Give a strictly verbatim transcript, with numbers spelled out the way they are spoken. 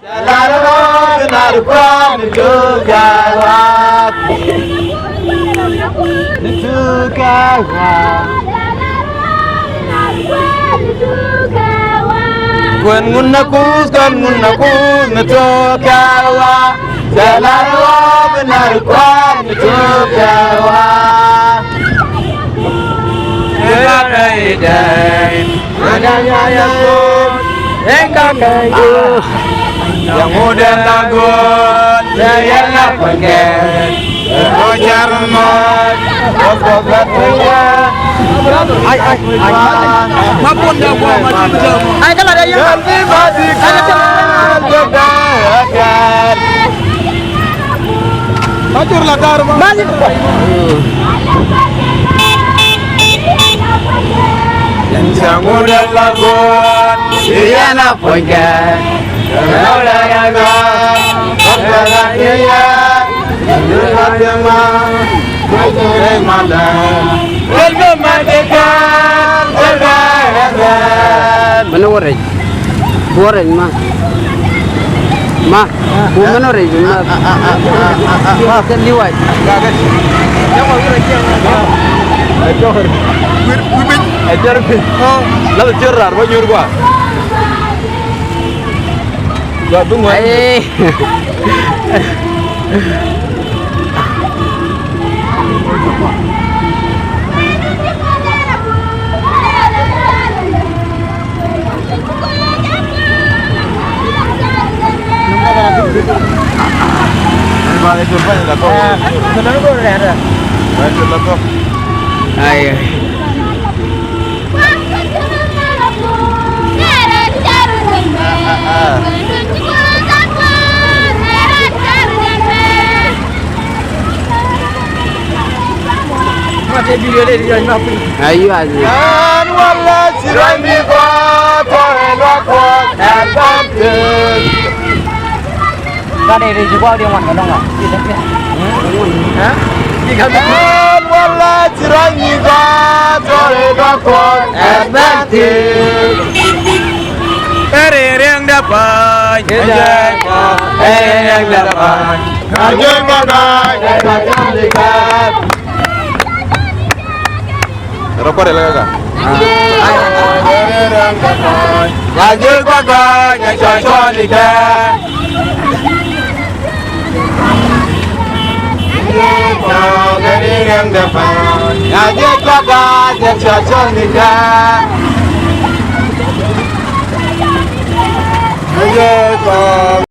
Kuɛn ŋun na kuth, kuɛn ŋun na kuth, mi tok kɛ wa. Jɛ lar wä bi nar kuan mi tuk kɛ wa. Kɛ rɛy dɛy. Ana ya ya ko. Ɛn ka kɛ yo. Ya ŋu den la gon. Ya ya la kuan kɛ. Ro jar ma. Ko ko ba tu ya. Ay, ay, ay. Ma pon da ko ma. Ay, kala da ya. Ay, kala da ya. Ma jur la dar ma. Yɛn ca ŋut ɛn la go̱o̱r, yɛn a puɔ̱nykɛ. Yɛn a puɔ̱nykɛ. Mɛn wä rɛc. Wä rɛc ma. Ma. Wä mɛn wä rɛc ma. Ma kɛ liwac. Ɛ jɔr. Ɛ jɔr piny. La bɛ cär rar bä nyuur gua. Gua bi ŋuɛ̈t. Ee. Ay, ay. Aywa. Ɛn wala ci ruac mi gɔaa tɔrɛ luaak Kuɔth ɛn bän tëë. Ka dee ri ci gɔaa diɛ ŋuan kɛ lɔŋ wa. Ɛn wala ci ruac mi gɔaa tɔrɛ luaak Kuɔth ɛn bän tëë. Ɛ ri riɛŋdɛ pa̱a̱ny. Ɛ ri riɛŋdɛ pa̱a̱ny. Rɔ kɔrɛ lɛ kaka. Ya ji̱ kɔkɔ ya cɔcɔ ni kɛ. Ya ji̱ kɔkɔ ya cɔcɔ ni kɛ.